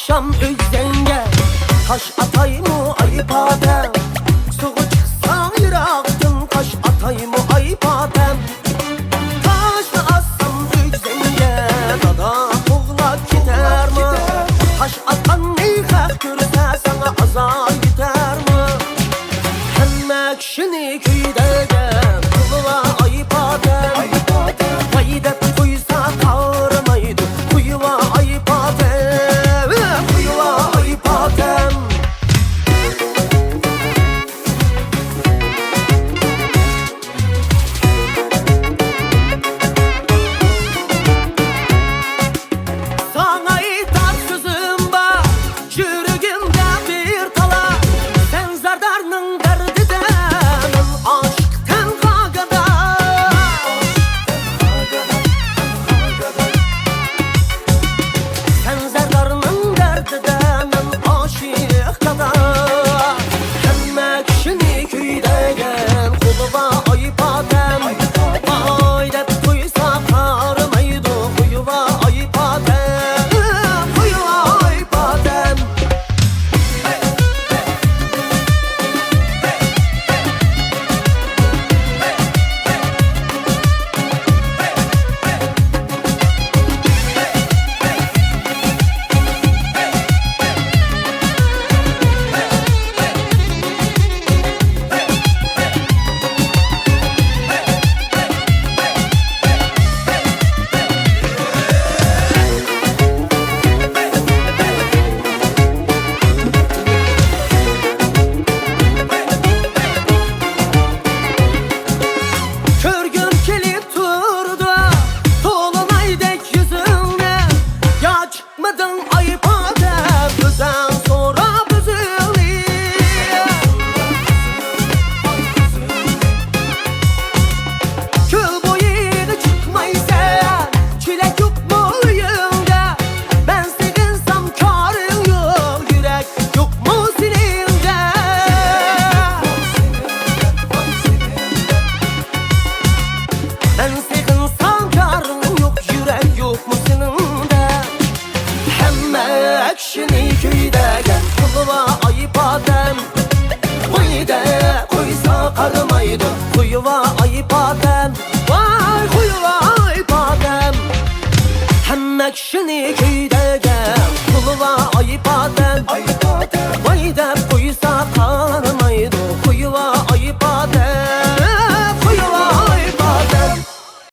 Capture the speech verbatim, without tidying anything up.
شام ئۆگزەڭگە تاش ئاتايمۇ ئاي پاتەم؟ سۇغا چىقساڭ يىراقتىن تاش ئاتايمۇ ئاي پاتەم؟ تاشنى ئاتسام ئۆگزەڭگە دادا قوغلاپ كېتەرمۇ؟ تاش ئاتقاننى خەق كۆرسە ساڭا ئازار يېتەرمۇ؟ ھەممە كىشىنى كۆيدۈرگەن قۇلىۋا ئاي پاتەم. ۋاي دەپ قويسا قارىمايدۇ، قويۇۋا ئاي پاتەم، قويۇۋا ئاي پاتەم. ساڭا ئېيتار سۆزۈم بار، يۈرىكىمدە بىر تالا. سەن زەردارنىڭ دەردىدە، مەن ئاشىق تەنھا گادا. سەن زەردارنىڭ دەردىدە، مەن ئاشىق گادا. ھەممە كىشىنى كۆيدۈرگەن قۇلىۋا ئاي پاتەم. ۋاي دەپ قويسا قارىمايدۇ، قويۇۋا ئاي پاتەم، قويۇۋا ئاي پاتەم. كۆرگۈم كېلىپ تۇرىدۇ، تولۇنايدەك يۈزۈڭنى. يا چىقمىدىڭ ئاي پاتەم، ئۆزۈڭ سوراپ ئۆزۈڭنى. كۆل بويىغا چىقمايسەن، چېلەك يوقمۇ ئۆيۈڭدە؟ مەن سېغىنسام كارىڭ يوق، يۈرەك يوقمۇ سېنىڭدە؟ مەن سېغىنسام كارىڭ يوق، يۈرەك يوقمۇ سېنىڭدە؟ ھەممە كىشىنى كۆيدۈرگەن قۇلىۋا ئاي پاتەم. ۋاي دەپ قويسا قارىمايدۇ، قويۇۋا ئاي پاتەم. ۋاي قويۇۋا ئاي پاتەم. ھەممە كىشىنى كۆيدۈرگەن قۇلىۋا ئاي پاتەم. ۋاي دەپ